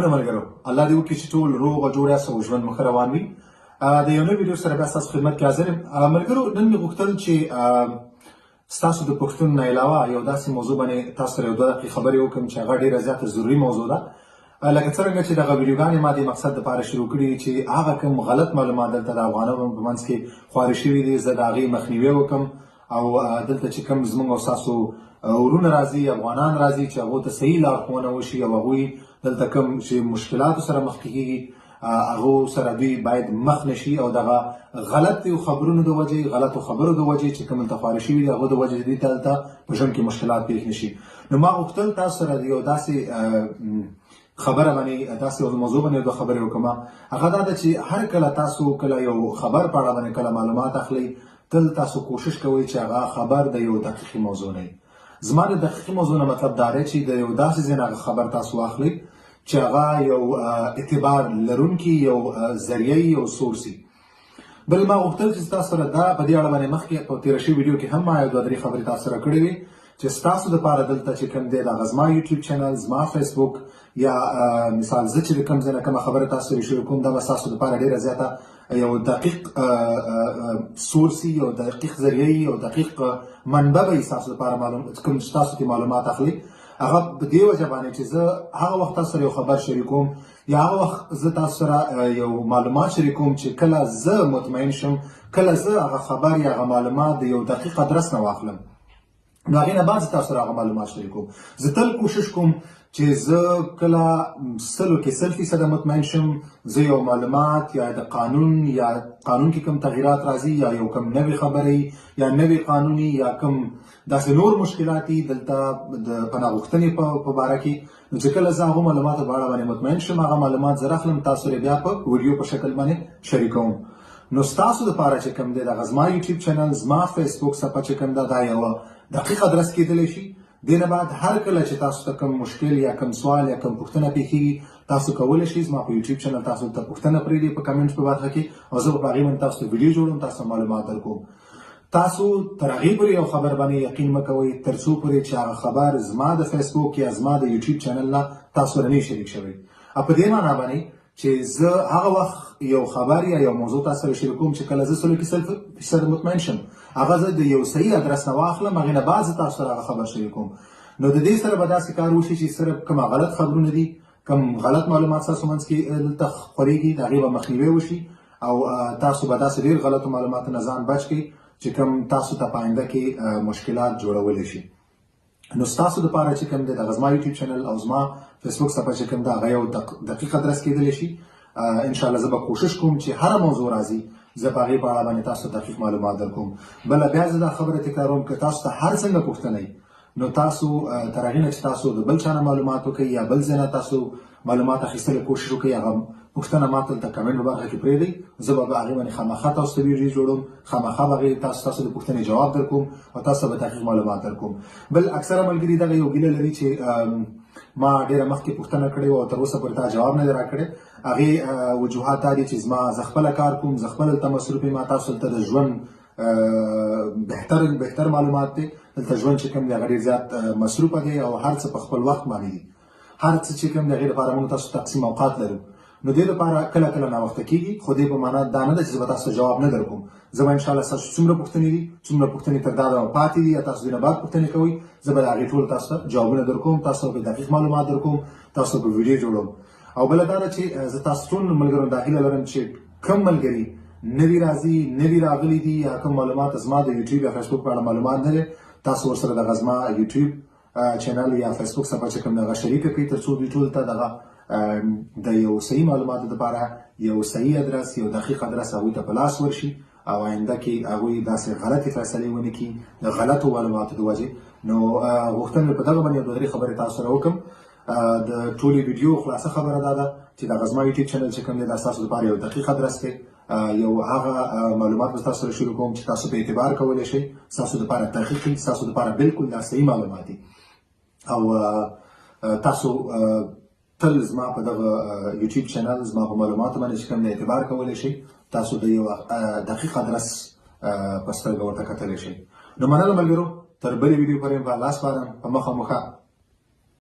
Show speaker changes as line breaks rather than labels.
ملګرو، الله دې وکړي چې ټول روغ او جوړ یاست او ژوند مو ښه روان وي. د یو نوي ویډیو سره بیا ستاسو خدمت کې حاضر یم. ملګرو، نن مې غوښتل چې ستاسو د پښتون نه علاوه یو داسې موضوع باندې تاسو سره یو دوه دقیقې خبرې وکړم چې هغه ډیره زیاته ضروري موضوع ده. لکه څرنګه چې دغه ویډیوګانې ما د مقصد لپاره شروع کړي چې هغه کوم غلط معلومات دلته د افغانانو په منځ کې خواره شوي دي، زه د هغې مخنیوی وکړم او دلته چې کوم زموږ او ستاسو ورونه راځي، افغانان راځي، چې هغو ته صحیح لارښوونه وشي او هغوی دلته کوم چې مشکلاتو سره مخ کېږي، هغو سره دوی باید مخ نشي او دغه غلط خبرونو د وجې، غلطو خبرو د وجې چې کوم دلته خواره شوي دي، هغو د وجې دوی ته دلته په ژوند کې مشکلات پېښ نشي. نو ما غوښتل تاسو سره یو داسې خبره باندې، داسې یو موضوع باندې دوه خبرې وکړم. هغه دا ده چې هر کله تاسو کله یو خبر په اړه باندې کله معلومات اخلئ، تل تاسو کوشش کوئ چې هغه خبر د یو دقیقي موضوع نه وي. زما د دقیقي موضوع نه مطلب دا دی چې د یو داسې ځای نه هغه خبر تاسو واخلئ چې هغه یو اعتبار لرونکي یو ذریعه، یو source. بل ما غوښتل چې تاسو سره دا په دې اړه باندې مخکې په تېره شوې ویډیو کې هم ما یو دوه درې خبرې تاسو سره کړې وې چې ستاسو دپاره دلته چې کوم دی دغه زما یوټیوب چینل، زما فیسبوک یا مثال زه چې د کوم ځای نه کومه خبره تاسو سره شریک کوم، دا به ستاسو دپاره ډېره زیاته یو دقیق source، یو دقیق ذریعه، یو دقیق منبع به ستاسو لپاره معلوم کوم چې تاسو کې معلومات اخلئ. هغه په دې وجه باندې چې زه هغه وخت تاسو سره یو خبر شریکوم یا هغه وخت زه تاسو سره یو معلومات شریکوم چې کله زه مطمئن شم، کله زه هغه خبر یا هغه معلومات د یو دقیق ادرس نه واخلم، نو هغې نه بعد زه تاسو سره هغه معلومات شریکوم. زه تل کوشش کوم چې زه کله سلو کې 100% مطمئن شم، زه یو معلومات یا د قانون یا قانون کې کوم تغیرات راځي یا یو کوم نوې خبرې یا نوې قانوني یا کوم داسې نور مشکلات دي دلته د پناه غوښتنې په باره کې، نو چې کله زه هغو معلوماتو په اړه باندې مطمئن شم، هغه معلومات زه راخلم، تاسو سره بیا په ویډیو په شکل باندې شریکوم. نو ستاسو دپاره چې کوم دی دغه زما یوټیوب چینل، زما فیسبوک صفحه چې کوم ده، دا یوه دقیق ادرس کېدلی شي. دې نه بعد هر کله چې تاسو ته کوم مشکل یا کوم سوال یا کوم پوښتنه پېښېږي، تاسو کولی شئ زما په یوټیوب چینل تاسو ته پوښتنه پرېږدئ په کمنټ په برخه کې او زه به په هغې باندې تاسو ته ویډیو جوړوم، تاسو ته معلومات درکوم. تاسو تر هغې پورې یو خبر باندې یقین مه کوئ تر څو پورې چې هغه خبر زما د فیسبوک یا زما د یوټیوب چینل نه تاسو سره نه شریک شوی. او په دې معنا باندې چې زه هغه وخت یو خبر یا یو موضوع تاسو سره شریکوم چې کله زه سلو کې 100% مطمئن شم، هغه زه د یو صحیح ادرس نه واخلم، هغې نه بعد زه تاسو سره هغه خبر شریکوم. نو د دې سره به داسې کار وشي چې صرف کومه غلط خبرونه دي، کوم غلط معلومات ستاسو منځ کې دلته خورېږي، د هغې به مخنیوی وشي او تاسو به داسې ډېر غلطو معلوماتو نه ځان بچ کړئ چې کوم تاسو ته په آینده کې مشکلات جوړولی شي. نو ستاسو دپاره چې کوم دی دغه زما یوټیوب چینل او زما فیسبوک صفحه چې کوم ده، هغه یو دقیق ادرس کېدلی شي. انشاءالله زه به کوشش کوم چې هره موضوع راځي، زه په هغې په اړه باندې تاسو ته دقیق معلومات درکوم. بله بیا زه دا خبره تکراروم، که تاسو ته هر څنګه پوښتنه، نو تاسو تر هغې نه چې تاسو د بل چا نه معلومات وکړئ یا بل ځای نه تاسو معلومات اخیستلو کوشش وکړئ، هغه پوښتنه ما ته دلته کمنټ په برخه کې پرېږدئ. زه به هغې باندې خامخا تاسو ته ویډیو جوړوم، خامخا به هغې تاسو د پوښتنې جواب درکوم او تاسو ته به دقیق معلومات درکوم. بل اکثره ملګري دغه یو ګیله لري چې ما ډېره مخکې پوښتنه کړې وه او تر اوسه پورې تا جواب نه دی راکړی. هغې وجوهات دا دي چې زما زه خپله کار کوم، زه خپله دلته مصروف یم، تاسو دلته د ژوند بهتر معلومات دی. دلته ژوند چې کوم دی هغه ډېر زیات مصروفه دی او هر څه په خپل وخت باندې دي. هر څه چې کوم دی هغې لپاره موږ تاسو تقسیم اوقات لرو، نو دې لپاره کله کله ناوخته کېږي، خو دې په معنا دا نه ده چې زه به تاسو ته جواب نه درکوم. زه به انشاءالله ستاسو څومره پوښتنې دي، څومره پوښتنې تر دا دمه پاتې دي یا تاسو دې نه بعد پوښتنې کوئ، زه به د هغې ټولو تاسو ته جوابونه درکوم، تاسو ته به دقیق معلومات درکوم، تاسو ته به ویډیو جوړوم. او بله دا ده چې زه تاسو ټول ملګرو دا هیله لرم چې کوم ملګري نوي راځي، نوي راغلي دي یا کوم معلومات زما د یوټیوب یا فیسبوک په اړه معلومات نه لري، تاسو ورسره دغه زما یوټیوب چینل یا فیسبوک صفحه چې کوم دغه شریکه کړئ تر څو دوی ټول ته دغه د یو صحیح معلوماتو لپاره یو صحیح ادرس، یو دقیق ادرس هغوی ته په لاس ورشي او آینده کې هغوی داسې غلطې فیصلې ونه کړي د غلطو معلوماتو د وجې. نو غوښتل مې په دغه باندې یو دوه درې خبرې تاسو سره وکړم. د ټولې ویډیو خلاصه خبره دا ده چې دغه زما یوټیوب چینل چې کوم دی دا ستاسو لپاره یو دقیق ادرس دی. یو هغه معلومات به تاسو سره شروع کوم چې تاسو په اعتبار کولی شئ، ستاسو لپاره دقیق دي، ستاسو لپاره بالکل دا صحیح معلومات دي. او تاسو تل زما په دغه یوټیوب چینل زما په معلوماتو باندې چې کوم دی اعتبار کولی شئ، تاسو د یو دقیق ادرس په سترګه ورته کتلی شئ. نو مننه ملګرو، تر بلې ویډیو پورې په الله سپارم. په مخه مو ښه.